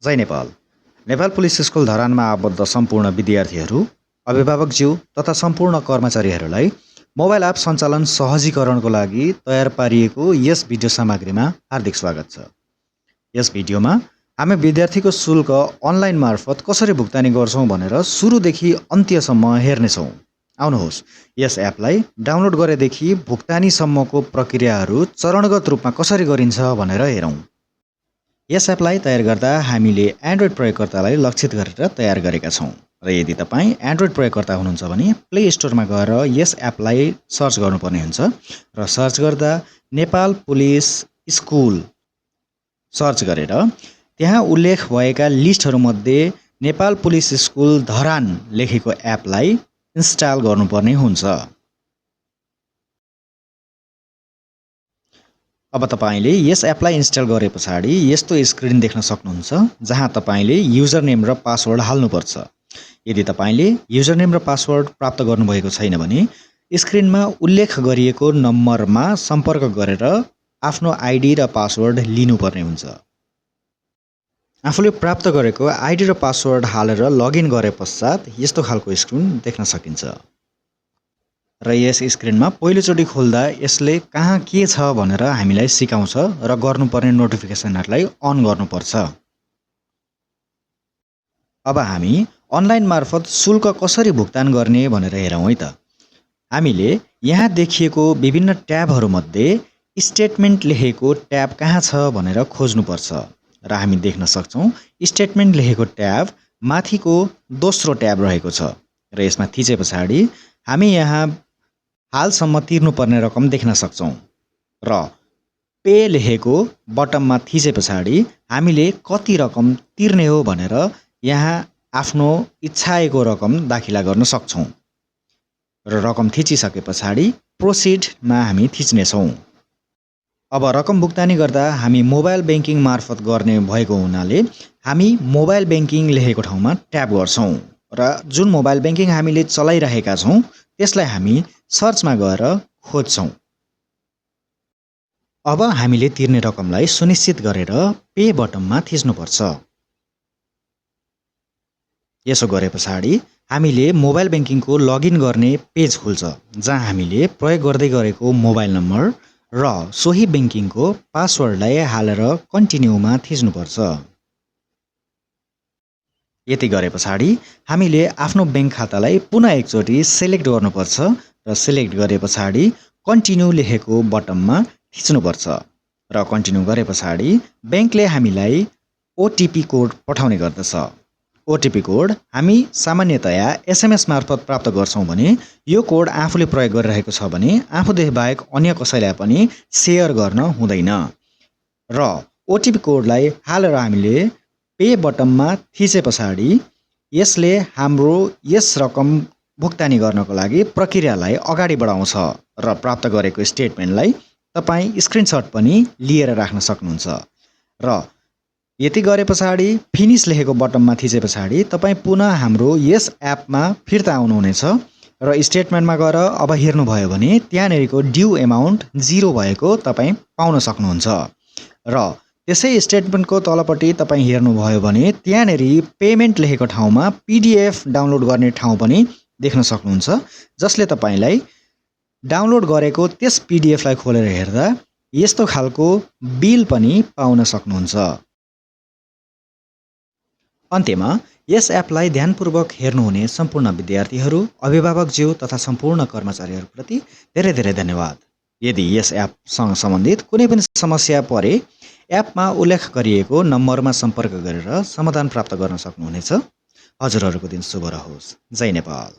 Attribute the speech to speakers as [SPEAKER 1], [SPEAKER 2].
[SPEAKER 1] जय Nepal. Nepal police school धरानमा आबद्ध सम्पूर्ण विद्यार्थीहरू, अभिभावकज्यू तथा सम्पूर्ण कर्मचारीहरूलाई मोबाइल एप सञ्चालन सहजीकरणको लागि तयार पारिएको यस भिडियो सामग्रीमा हार्दिक स्वागत छ। यस भिडियोमा हामी विद्यार्थीको शुल्क अनलाइन मार्फत कसरी भुक्तानी गर्छौं भनेर सुरुदेखि अन्त्यसम्म हेर्नेछौं। आउनुहोस् यस एपलाई डाउनलोड गरेदेखि भुक्तानीसम्मको प्रक्रियाहरू चरणगत रूपमा कसरी गरिन्छ भनेर हेरौं। यस एपलाई तयार गर्दा हामीले एन्ड्रोइड प्रयोगकर्तालाई लक्षित गरेर तयार गरेका छौं र यदि तपाईं एन्ड्रोइड प्रयोगकर्ता हुनुहुन्छ भने प्ले स्टोरमा गएर यस एपलाई सर्च गर्नुपर्ने हुन्छ र सर्च गर्दा नेपाल पुलिस स्कुल सर्च गरेर त्यहाँ उल्लेख भएका लिस्टहरूमध्ये नेपाल पुलिस स्कुल धरान लेखेको एपलाई इन्स्टल गर्नुपर्ने हुन्छ। अब तपाईले यस एपलाई इन्स्टल गरे पछाडि यस्तो स्क्रिन देख्न सक्नुहुन्छ जहाँ तपाईले युजर नेम र पासवर्ड हाल्नुपर्छ। यदि तपाईले युजर नेम र पासवर्ड प्राप्त गर्नुभएको छैन भने स्क्रिनमा उल्लेख गरिएको नम्बरमा सम्पर्क गरेर आफ्नो आइडी र पासवर्ड लिनुपर्ने हुन्छ। आफूले प्राप्त गरेको आइडी र पासवर्ड हालेर लगइन गरे पश्चात यस्तो खालको स्क्रिन देख्न सकिन्छ र यस स्क्रिनमा पहिलोचोटि खोल्दा यसले कहाँ के छ भनेर हामीलाई सिकाउँछ र गर्नुपर्ने नोटिफिकेसनहरूलाई अन गर्नुपर्छ। अब हामी अनलाइन मार्फत शुल्क कसरी भुक्तान गर्ने भनेर हेरौँ है त। हामीले यहाँ देखिएको विभिन्न ट्याबहरूमध्ये स्टेटमेन्ट लेखेको ट्याब कहाँ छ भनेर खोज्नुपर्छ र हामी देख्न सक्छौँ स्टेटमेन्ट लेखेको ट्याब माथिको दोस्रो ट्याब रहेको छ र यसमा थिचे पछाडि हामी यहाँ हालसम्म तिर्नुपर्ने रकम देख्न सक्छौं र पे लेखेको बटममा थिचे पछाडि हामीले कति रकम तिर्ने हो भनेर यहाँ आफ्नो इच्छाएको रकम दाखिला गर्न सक्छौं र रकम थिचिसके पछाडि प्रोसिडमा हामी थिच्नेछौं। अब रकम भुक्तानी गर्दा हामी मोबाइल बैंकिङ मार्फत गर्ने भएको हुनाले हामी मोबाइल बैंकिङ लेखेको ठाउँमा ट्याप गर्छौं र जुन मोबाइल बैंकिङ हामीले चलाइरहेका छौं त्यसलाई हामी सर्चमा गएर खोज्छौं। अब हामीले तिर्ने रकमलाई सुनिश्चित गरेर पे बटममा थिच्नुपर्छ। यसो गरे पछाडि हामीले मोबाइल बैंकिङको लगइन गर्ने पेज खुल्छ जहाँ हामीले प्रयोग गर्दै गरेको मोबाइल नम्बर र सोही बैंकिङको पासवर्डलाई हालेर कन्टिन्यूमा थिच्नुपर्छ। यति गरे पछाडि हामीले आफ्नो बैंक खातालाई पुनः एकचोटि सिलेक्ट गर्नुपर्छ र सिलेक्ट गरे पछाडि कन्टिन्यू लेखेको बटममा थिच्नुपर्छ र कन्टिन्यू गरे पछाडि बैंकले हामीलाई ओटिपी कोड पठाउने गर्दछ। ओटिपी कोड हामी सामान्यतया एसएमएस मार्फत प्राप्त गर्छौं भने यो कोड आफूले प्रयोग गरिरहेको छ भने आफूदेखि बाहेक अन्य कसैलाई पनि शेयर गर्न हुँदैन र ओटिपी कोडलाई हालेर हामीले पे बटममा थिचे पछाडि यसले हाम्रो यस रकम भुक्तानी गर्नको लागि प्रक्रियालाई अगाडि बढाउँछ र प्राप्त गरेको स्टेटमेन्टलाई तपाई स्क्रिनशट पनि लिएर राख्न सक्नुहुन्छ र यति गरे पछाडि फिनिश लेखेको बटममा थिचे पछाडि तपाई पुनः हाम्रो यस एपमा फिर्ता आउनुहुनेछ र स्टेटमेन्टमा गएर अब हेर्नुभयो भने त्यहाँनेरिको ड्यू अमाउन्ट 0 भएको तपाई पाउन सक्नुहुन्छ र त्यसै स्टेटमेन्टको तलपट्टि तपाई हेर्नुभयो भने त्यहाँनेरि पेमेन्ट लेखेको ठाउँमा पीडीएफ डाउनलोड गर्ने ठाउँ पनि देख्न सक्नुहुन्छ जसले तपाईलाई डाउनलोड गरेको त्यस पीडीएफलाई खोलेर हेर्दा यस्तो खालको बिल पनि पाउन सक्नुहुन्छ। अन्त्यमा यस एपलाई ध्यानपूर्वक हेर्नुहुने सम्पूर्ण विद्यार्थीहरू, अभिभावकज्यू तथा सम्पूर्ण कर्मचारीहरूप्रति धेरै धेरै धन्यवाद। यदि यस एपसँग सम्बन्धित कुनै पनि समस्या परे एपमा उल्लेख गरिएको नम्बरमा सम्पर्क गरेर समाधान प्राप्त गर्न सक्नुहुनेछ। हजुरहरूको दिन शुभ रहोस्। जय नेपाल।